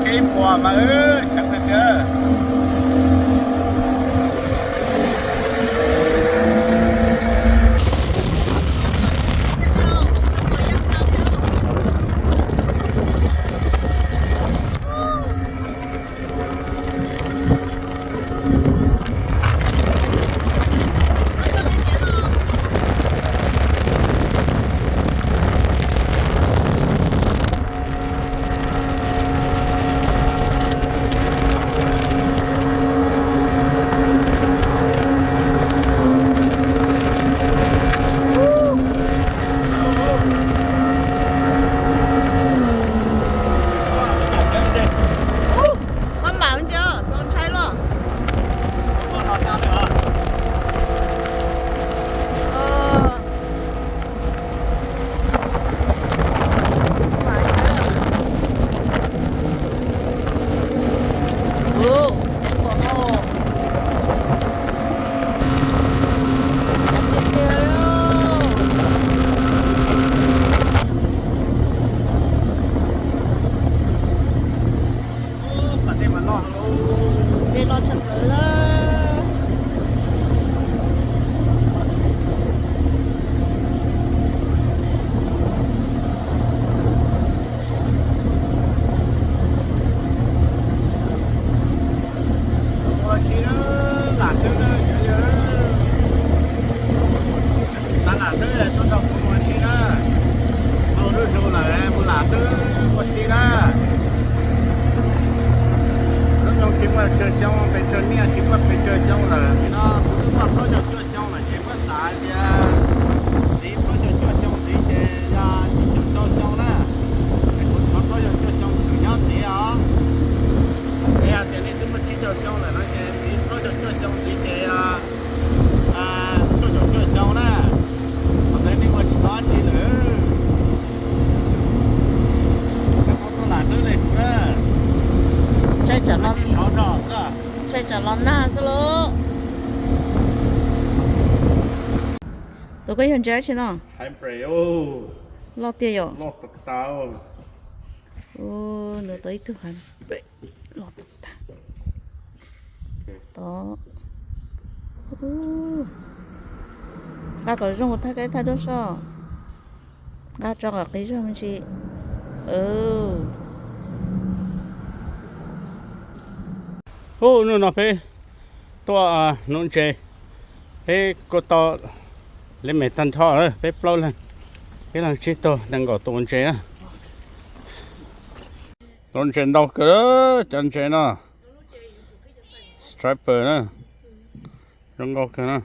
Kev puas mas, ceev tiag tiag. Maj mam ntsia txaus ntshai los. Dej los tshaj plaws lawm. Ua si na, lam twb na, xav lam twb tuaj nrog kuv ua si na. Tau lub zog lawm mus lam twb ua si na. Lub nyoog tsis muaj tsawg xyoo, pes tsawg niaj tsis muaj pes tsawg xyoo lawm. Nim no kuv twb muaj plaub caug cuaj xyoo lawm ces muab xav hais tias txiv plaub caug cuaj xyoo ntxiv ces yog yim caum rau xyoo na. Es kuv tshuav plaub caug cuaj xyoo tseem nyob ntxiv os. Es hais tias nej twb muaj tsib caug xyoo lawm no ces txiv plaub caug cuaj xyoo ntxiv ces yog cuaj caum cuaj xyoo na. Thaum ntawd nej ua tsis tau dab tsi lawm. Lam lam li kuv na. Ntshai tsam los nag xwb lauj. Tus koj yog ntsia dab tsi no? Loj tiag yom. Nws tau ib tug ha, loj tag. Tod. Nqa kom zoo, thaj qaib thaj duab soj. Nqa tso kom qis zog me ntsis. Ub, hnub no peb tuaj nuv ntses, peb kuj tau li me tag nrho lawm, peb plaub leeg, peb leeg tsib tug nees nkaum tus ua ntses na. Tus ntses ntau kawg, cov ntses no, striper na, zoo nkauj kawg na.